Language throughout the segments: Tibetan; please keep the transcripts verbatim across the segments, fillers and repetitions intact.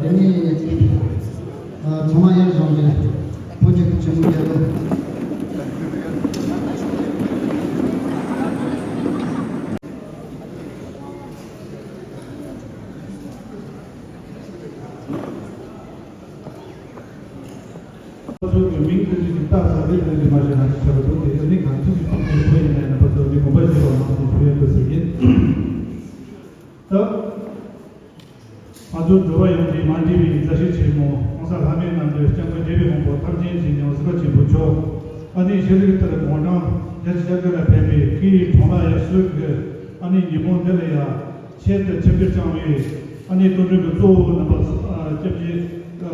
དེ་ནས་ཚང་མ་ཡར་བཞེངས་ཏེ་ཕོ་རྒྱས་ཀྱི་ཆེན་མོ་རྒྱལ་པོ། སོ་སོའི་མིང་དེ་འདྲ་ཞིག་བཏགས་ས་དེ་འདྲ་ཞིག་མ་བྱས་ན་ཞིག་བྱ་བ་འདུག་དེ་ནི་གང་ཐུབ་ཀྱིས་ཐུབ་ཀྱི་ཕོ་ཡིན་ན་ཡང་ན་པ་ཚོ་ནི་དགོངས་པ་བཞེས་པ་མང་ཞིག་ཕུལ་ཡོད་པ་ཞིག་ཡིན། ད། ང་ཚོ་འགྲོ་བ་ཡོངས་ཀྱི་མ་འདྲིས་པའི་མཛའ་བཤེས་ཆེན་མོ་༸གོང་ས་ལྷ་མིའི་རྣམ་འདྲེན་སྐྱབས་མགོན་རྒྱལ་བའི་དབང་པོ་ཐམས་ཅད་མཁྱེན་ཅིང་གཟིགས་པ་ཆེན་པོ་མཆོག་ཨ་ནི་ཤེས་རིག་ལྟར་དགུང་གྲངས་བརྒྱད་ཅུ་གྱ་བརྒྱད་ལ་ཕེབས་པའི་སྐུའི་གྲོང་ལ་ཡར་གསོལ་གྱི་ཨ་ནི་ཉིན་མོ་འདི་ལ་ཡང་ཆེད་དུ་ཆིབས་བསྒྱུར་བསྐྱངས་པའི་ཨ་ནི་དོན་གྲུབ་ཀྱི་གཙོ་བོ་རྣམ་པ་སྐྱབས་རྗེ་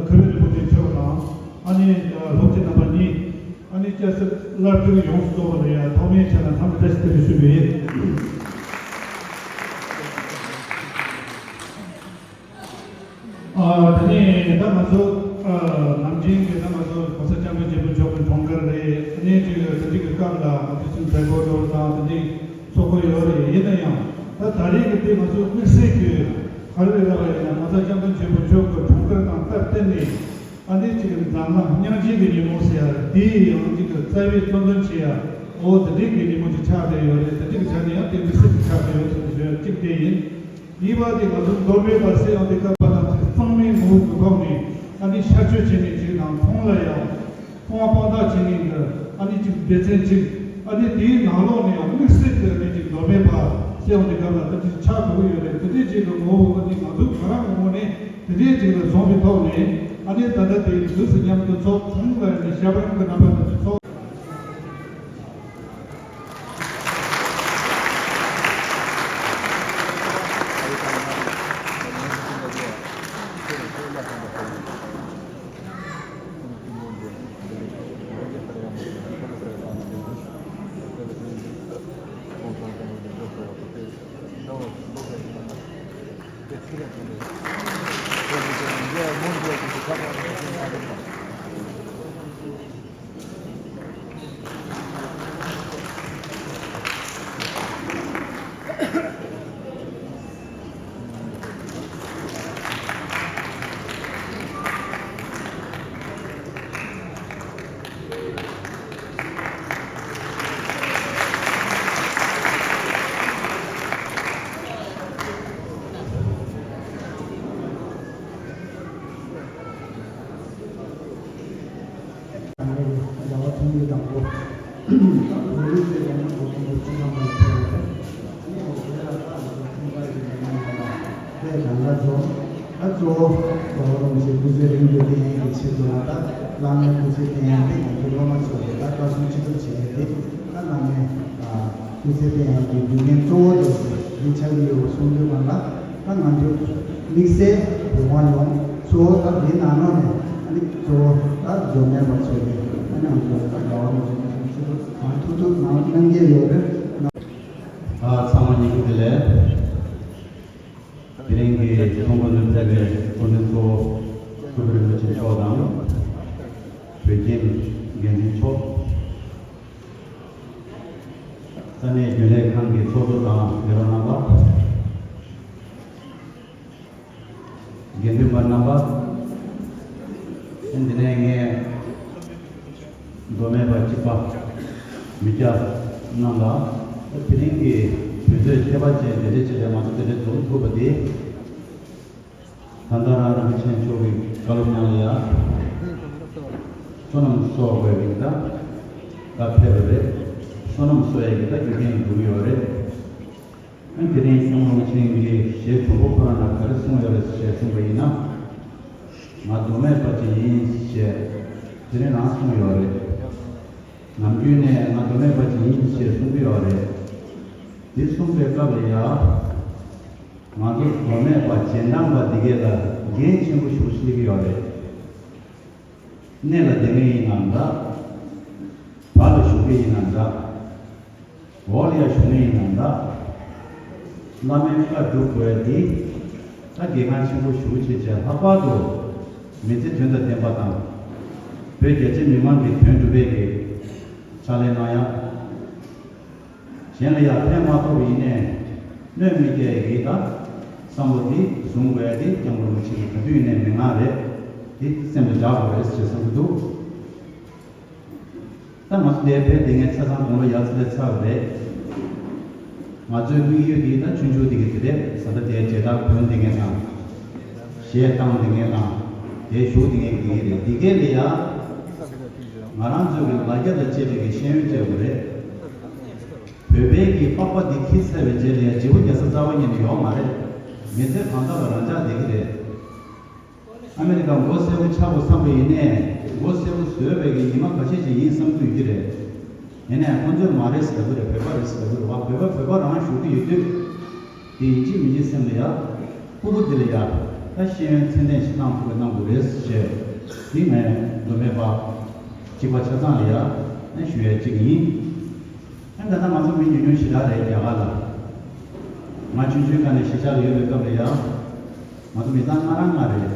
ཁ་བའི་རིན་པོ་ཆེ་མཆོག་དང་ཨ་ནི་སློབ་སྤྱི་རྣམ་པ་གཉིས། ཨ་ནི་སྐྱ་སེར་སླར་སྟོན་ཡོངས་སུ་རྫོགས་པ་ལ་ཡང་ཐོག་མའི་ཆ་ནས་འཚམས་འདྲི་བཀྲ་ཤིས་བདེ་ལེགས་ཞུ་རྒྱུ་ཡིན། ཨ་དེ་ནས་ད་ང་ཚོ་ཨ་ནམ་རྒྱུན་གྱི་ད་ང་ཚོ་༸གོང་ས་༸སྐྱབས་མགོན་ཆེན་པོ་མཆོག་གི་འཁྲུངས་སྐར་རེད། ཨ་ནི་ཅིག་དེ་འདྲ་གི་སྐབས་ལ་ང་ཚོ་ཅིག་མཛད་སྒོ་འགྲོ་བ་དང་དེ་འདྲའི་ཚོགས་འཁོར་ཡོད་རེད། ཡིན་ན་ཡང་ད་ད་རེས་ཀྱི་དེ་ང་ཚོ་དམིགས་བསལ་གྱི་ག་རེ་རེད་ལབ་པ་ཡིན་ན་༸གོང་ས་༸སྐྱབས་མགོན་ཆེན་པོ་མཆོག་གི་འཁྲུངས་སྐར་དང་སྟབས་བསྟུན་ནས། ཨ་ནི་གཅིག་གི་འཛམ་གླིང་སྙིང་རྗེ་གི་ཉིན་མོ་ཟེར་ཡ་དེའི་ཡང་གཅིག་གི་རྩ་བའི་གཙོ་འདོན་བྱེད་ཡ་འོ་དེ་འདྲའི་གི་ཉིན་མོ་ཅིག་ཆགས་བསྡད་ཡོད་རེད། དེ་འདྲའི་གི་ཆ་ནས་ཡང་དེ་མི་སྲིད་ཅིག་ཆགས་བསྡད་ཡོད་ཟེར་ཞུ་ཡ་གཅིག་དེ་ཡིན། གཉིས་པ་དེ་ང་ཚོ་མདོ་སྨད་པ་སེ་ཡང་དེ་སྐབས་པ་དང་ཅིག་གཙང་མའི་ངོ་བོ་གི་ཐོག་ནས་ཨ་ནི་ཤར་བསྐྱོད་བྱས་ནས་ཅིག་དང་ཁོང་ལ་ཡང་། ཁོང་དཔང་རྟགས་བྱེད་མཁན་གྱི་ཨ་ནི་ཅིག་སྡེ་ཚན་ཅིག་ཨ་ནི་དེའི་ནང་ལོགས་ནས་ཡང་དམིགས་བསལ་གྱི་ཨ་ནི་ཅིག་མདོ་སྨད་པ་སེ་ཡང་དེ་ག་ལ་ད་ཅིག་ཆགས་དགོས་ཀྱི་ཡོད་རེད། དེ་འདྲའི་ཅིག་གི་ངོ་བོ་ཨ་ནི་ང་ཚོ་ག་རང་གི་ངོས་ནས་དེ་འདྲའི་ཅིག་ལ་བཟུང་བའི་ཐོག་ནས་ཨ་ནི་ད་ལྟ་དེ་དུས་སུ་མཉམ་དུ་ཚོགས་ཚང་ལ་ཨ་ནི་ཞབས་རིམ་གྱི་རྣམ་པ་དེ་ཚོགས། ད་གཙོ་བོ་གཙོ་བོ་རིན་པོ་ཆེ་སྐུ་ཚེ་རིང་པོ་བསྟན་ཡག་གི་ཆེད་དུ་ལ་ད་བླ་མའི་སྐུ་ཚེ་བསྟན་ཡག་དེ་ང་ཚོ་སློབ་མ་ཚོ་ལ་ད་བཀའ་གསུང་ཅི་ཐུབ་བྱས་ཏེ་ད་བླ་མའི་སྐུ་ཚེ་བསྟན་ཡག་གི་རྒྱུ་རྐྱེན་གཙོ་བོ་དེ་འདི་ཆགས་ཀྱི་ཡོད་པ་གསུང་དུས་གང་ལ། ད་ང་ཚོ་དམིགས་བསལ་བོད་མ་ཡོང་གཙོ་བོ་ད་འདི་ནང་ལོགས་ནས་ཨ་ནི་གཙོ་བོ་ད་མཛོ་མེད་པ་ཚོ་ནས་ཨ་ནི་ང་ཚོ་ད་དགའ་བ་མི་བྱེད་ན་ཆུང་ཆུང་ང་ཐུག་ཐུག་ནང་གནང་གི་ཡོད་རེད། ཨ་ཚང་མ་ཉིད་ཀྱི་དེ་ལས་དེ་རིང་གི་ཚོགས་འདུ་མཛད་པའི་གཙོ་འཛིན་གཙོ་བོ་སྐུ་བགྲེས་རིན་པོ་ཆེ་མཆོག་དང་བོད་ཁྱིམ་འགན་འཛིན་མཆོག་ས་གནས་རྒྱུན་ལས་ཁང་གི་ཚོགས་གཙོ་དང་ལས་རོགས་རྣམ་པ། དགེ་འདུན་པ་རྣམ་པ། ཨ་འདི་ནས་ངས་མདོ་སྨད་པ་གཅིག་པ་མི་སྐྱ་རྣམས་ལ་དེ་རིང་གི་དུས་ཚོད་ཁྱད་པར་ཅན་དེ་འདྲའི་ཆེད་ལས་ང་ཚོ་དེ་འདྲའི་འཛོམས་ཐུབ་པ་དེ། ད་ལྟ་རང་རིན་པོ་ཆེ་མཆོག་གི་བཀའ་སློབ་ནང་ལ་ཡ། བསོད་ནམས་གསོག་དགོས་ཀྱི་ད་ད་ཕེབས་པ་རེད། བསོད་ནམས་གསོག་ཡས་ཀྱི་ད་རྒྱུ་རྐྱེན་འགྲུབ་ཡོད་རེད། ཨ་དེ་རིང་སྐྱབས་མགོན་རིན་པོ་ཆེ་གི་ཞལ་དྲུང་པོ་ཁོ་རང་ལ་ག་རེ་གསུངས་ཡོད་རེད་ཞེས་གསུངས་པ་ཡིན་ན། ང་མདོ་སྨད་པ་ཅིག་ཡིན་ཞེས་དེ་རིང་རང་གསུངས་ཡོད་རེད། ནམ་རྒྱུན་ནས་ང་མདོ་སྨད་པ་ཅིག་ཡིན་ཞེས་གསུང་གི་ཡོད་རེད། འདི་གསུངས་པའི་སྐབས་ལ་ཡ། ང་ཚོ་མདོ་སྨད་པ་རྗེས་འབྲང་པ་འདི་གས་ལ་འགན་ཆེན་པོ་ཞིག་སླེབས་ཀྱི་ཡོད་རེད། གནས་ལ་བསྡད་མཁན་ཡིན་ནའང་འདྲ། བར་ལ་བཞུགས་མཁན་ཡིན་ནའང་འདྲ། འོག་ལ་ཡ་བཞུགས་མཁན་ཡིན་ནའང་འདྲ། བླ་མའི་བཀའ་སྒྲུབ་དགོས་འདི། ད་གལ་འགངས་ཆེན་པོ་ཞེ་པོ་ཅིག་བྱས། ལྷག་པར་དུ་མི་ཚེ་དོན་དང་ལྡན་པ་དང་། བོད་རྒྱ་ཆེ་མི་མང་གི་དོན་སྒྲུབ་པའི་གི་ཕྱག་ལས་གནང་ཡ། གཞན་ལ་ཡང་ཕན་མ་ཐོགས་པ་ཡིན་ནའི་གནོད་མི་སྐྱེལ་ཡག་གི་ད་བསམ་བློ་འདི་བཟུང་དགོས་ཡ་དེ་སྐྱབས་མགོན་རིན་པོ་ཆེ་གི་ག་དུས་ཡིན་ནའི་མི་ངག་རེད། དེ་སེམས་ལ་འཇགས་དགོས་རེད་ཅེས་བསམ་གྱི་འདུག་ད་ང་ཚོ་འདིར་ཕེབས་བསྡད་མཁན་ཆ་ཚང་དགུང་ལོ་ཡར་ཙམ་སླེབས་ཚར་བ་རེད། ང་ཚོའི་དམིགས་ཡུལ་འདི་ད་ཆུང་ཆུང་འདི་གི་དེ་རེད། ད་ལྟ་དེ་མཇལ་དར་གོན་བསྡད་མཁན་དང་། གཞས་བཏང་བསྡད་མཁན་དང་། དེ་བཞུགས་བསྡད་མཁན་འདི་གི་རེད། འདི་གའི་ལ་ཡ། ང་རང་ཚོ་གི་ལ་རྒྱ་དང་བཅས་པའི་གི་ཤེས་ཡོན་བཅས་པ་རེད། བོད་པའི་གི་པགས་པ་འདི་འཁྱེར་ཚར་བའི་རྗེས་ལ་ཡ་བརྗེ་པོ་རྒྱག་ས་རྩ་བ་ཉིད་ནས་ཡོད་མ་རེད། མི་ཚེ་གང་ཟག་ལ་རང་འཇགས་བསྡད་ཀྱི་རེད། ཨ་མི་རི་ཀ་མགོ་སེར་པོ་ཆགས་དགོས་བསམ་པ་ཡིན་ནའི་མགོ་སེར་པོ་བཟོས་པའི་གི་ཉི་མ་ཁ་ཤས་ཤིག་ཡིན་བསམ་གྱི་ཡོད་ཀྱི་རེད། ཡིན་ནའི་ཁོང་ཚོས་མ་རེད་ཟེར་གྱི་རེད། བོད་པ་རེད་ཟེར་གྱི་རེད་བ། བོད་པ་བོད་པ་རང་བཞུགས་ཀྱི་ཡོད་དུས། དེ་ཡིན་གཅིག་མིན་གཅིག་སེམས་ལ་ཡ། ཕྲུ་གུ་འདི་ལ་ཡ། ད་ཤེས་ཡོན་ཚད་ལྡན་ཞིག་བཏང་ཐུབ་པ་གནང་དགོས་རེད་ཞེས། འདི་ངས་མདོ་སྨད་པ་གཅིག་པ་ཆ་ཚང་ལ་ཡ། ཞུ་ཡ་གཅིག་ཡིན། ཨ་ད་ལྟ་ང་ཚོ་མི་ཉུང་ཉུང་ཞེ་དྲག་རེད་རྒྱ་གར་ལ། ང་ཆུང་ཆུང་སྒང་ནས་གཞིས་ཆགས་ལ་ཡོད་པའི་སྐབས་ལ་ཡ། ང་ཚོ་མི་ཚང་ལྔ་རང་ལྔ་རེད།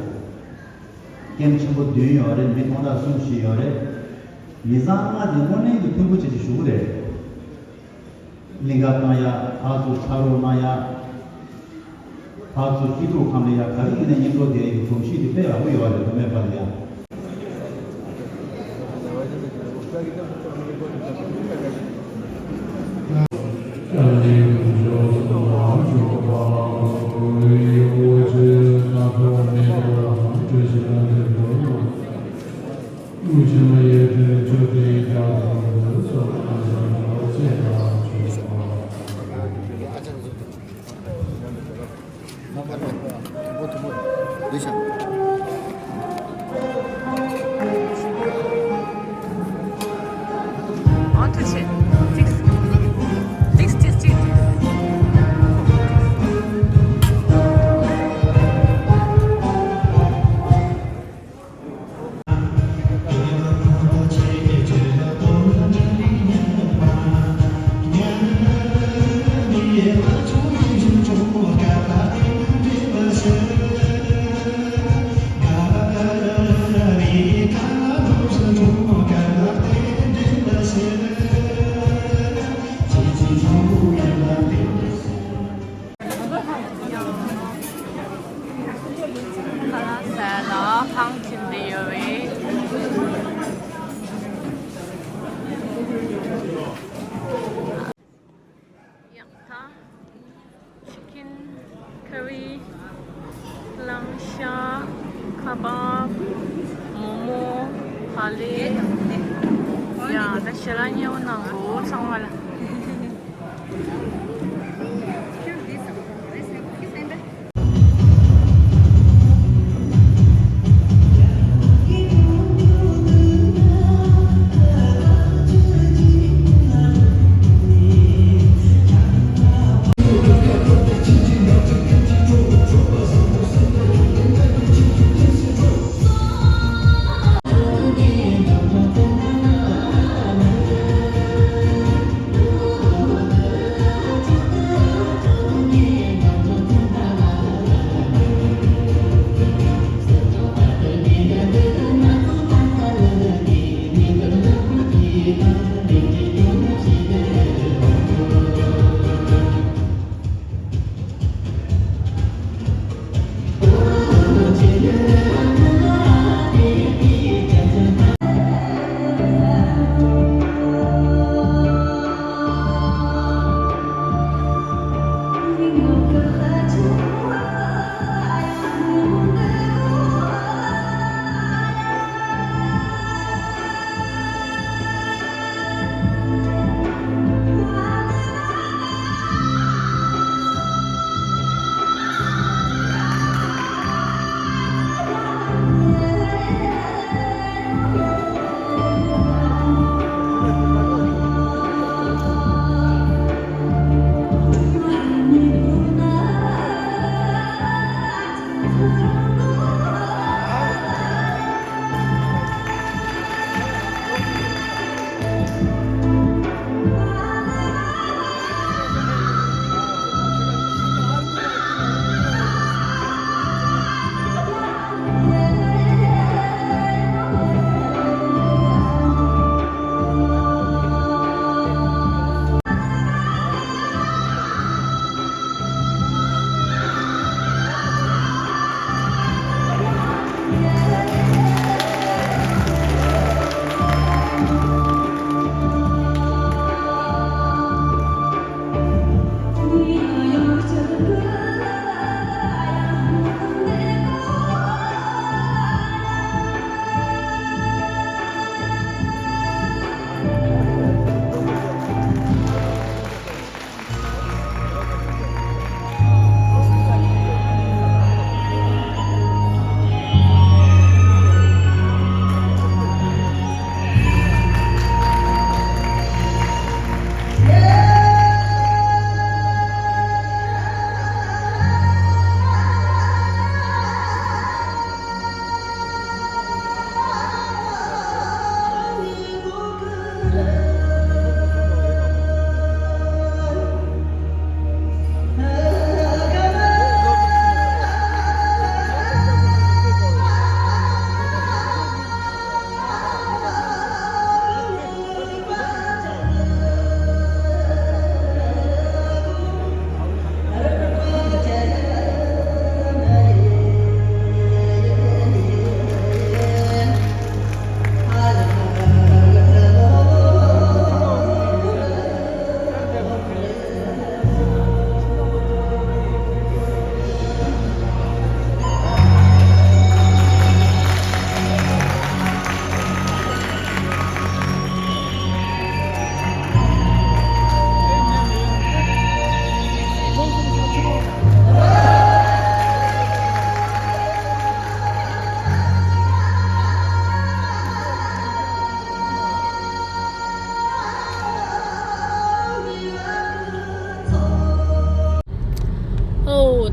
སྐྱེས་ཆེན་པོ་བདུན་ཡོད་རེད། མི་སྟོང་ཕྲག་གསུམ་བཞི་ཡོད་རེད། མི་ཚང་ལྔ་དེ་དངོས་གནས་ཀྱི་མཐུན་པོ་བྱེད་ཀྱི་བཞུགས་རེད། གླིང་ག་བཏང་ཡ། ཕར་ཚུར་ཕྱག་རོགས་གནང་ཡ། ཕར་ཚུར་སྐྱིད་སྡུག་གང་ལ་ཡ་ག་རེ་ཡིན་ན་མཉམ་དུ་བསྡད་ཡ་གི་གོམས་གཤིས་དེ་དཔེ་ཡག་པོ་ཡོད་རེད། མདོ་སྨད་པ་ལ་ཡ།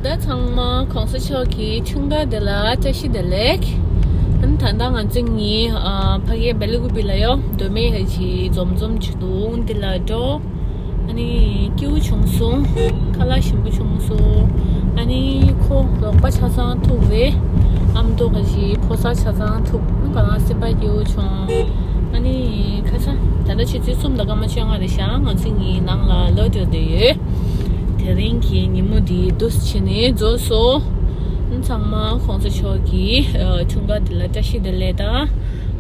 ད་ཚང་མ་གོང་ས་མཆོག་གི་འཁྲུངས་སྐར་དེ་ལ་བཀྲ་ཤིས་བདེ་ལེགས། ཨ་ནི་ད་ལྟ་ང་ཚོ་གཉིས་ཨ་ཕ་གིའི་སྦེལ་ཀུ་པི་ལ་ཡོད། མདོ་སྨད་ཧ་ཅི་འཛོམས་འཛོམས་བྱེད་འདུག་འདི་ལ་འགྲོ། ཨ་ནི་སྐྱིད་པོ་བྱུང་སོང་། ཁ་ལག་ཞིམ་པོ་བྱུང་སོང་། ཨ་ནི་ཁོ་རོགས་པ་ཆ་ཚང་ཐུག་རེད། ཨ་མདོ་ཧ་ཅི་ཕོ་གསར་ཆ་ཚང་ཐུག་ཨ་ནི་ག་ལ་སེམས་པ་སྐྱིད་པོ་བྱུང་། ཨ་ནི་ཁ་སང་ད་ལྟ་ཆུ་ཚོད་གསུམ་དང་སྐར་མ་བཅོ་ལྔ་རེད་ཤག་ང་ཚོ་གཉིས་ནང་ལ་ལོག་འགྲོ་འདོད་ཡོད། དེ་རིང་གི་ཉིན་མོ་འདི་འདུག་སེ་བྱས་ནས་རྫོགས་སོང་། ཚང་མ་གོང་ས་མཆོག་གི་ཨ་འཁྲུངས་སྐར་འདི་ལ་བཀྲ་ཤིས་བདེ་ལེགས་དང་།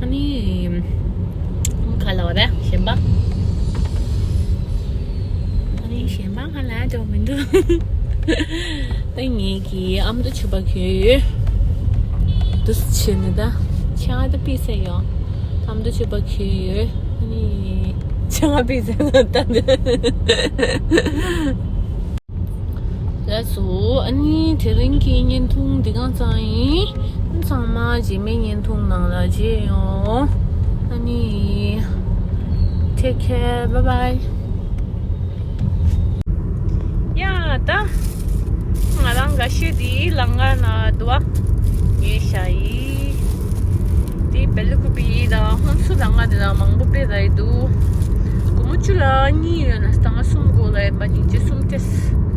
ཨ་ནི་ག་ལ་བ་ར་གཞན་པ། ཨ་ནི་གཞན་པ་ག་ལ་འགྲོ་མི་འདུག་ད་ངེད་ཀྱི་ཨ་མདོ་ཕྱུ་པ་གྱོན་ཡོད། འདུག་སེ་བྱས་ནས་ད་ཆང་ཨ་ད་པི་ས་ཡོང་། ཨ་མདོ་ཕྱུ་པ་གྱོན་ཡོད། ཨ་ནི་ཆང་ཨ་པི་ས་ལ་ད་འདི། ལགས་སོ། ཨ་ནི་དེ་རིང་གི་བརྙན་ཐུང་འདི་གང་ཙམ་ཡིན། ཚང་མ་རྗེས་མའི་བརྙན་ཐུང་ནང་ལ་མཇལ་ཡོང་། ཨ་ནི། Take care. Bye bye. ཡ་ད། ང་རང་འགའ་ཤས་དེ་ལམ་ཁ་ན་འདུག་པ། ཉལ་བཞག་ཡིན། དེ་སྦེལ་ཀུ་པི་ཡིན་ད་ཧོན་སུར་ལམ་ཁ་དེ་ལ་མང་པོ་དཔེ་ར་ཡི་འདུག་སྒོར་མོ་བཅུ་ལ་གཉིས་ཡོད་ན་ད་ང་གསུམ་དགོས་ལ་ཡིན་པ་ཉིན་གཅིག་གསུམ་སྤྲད།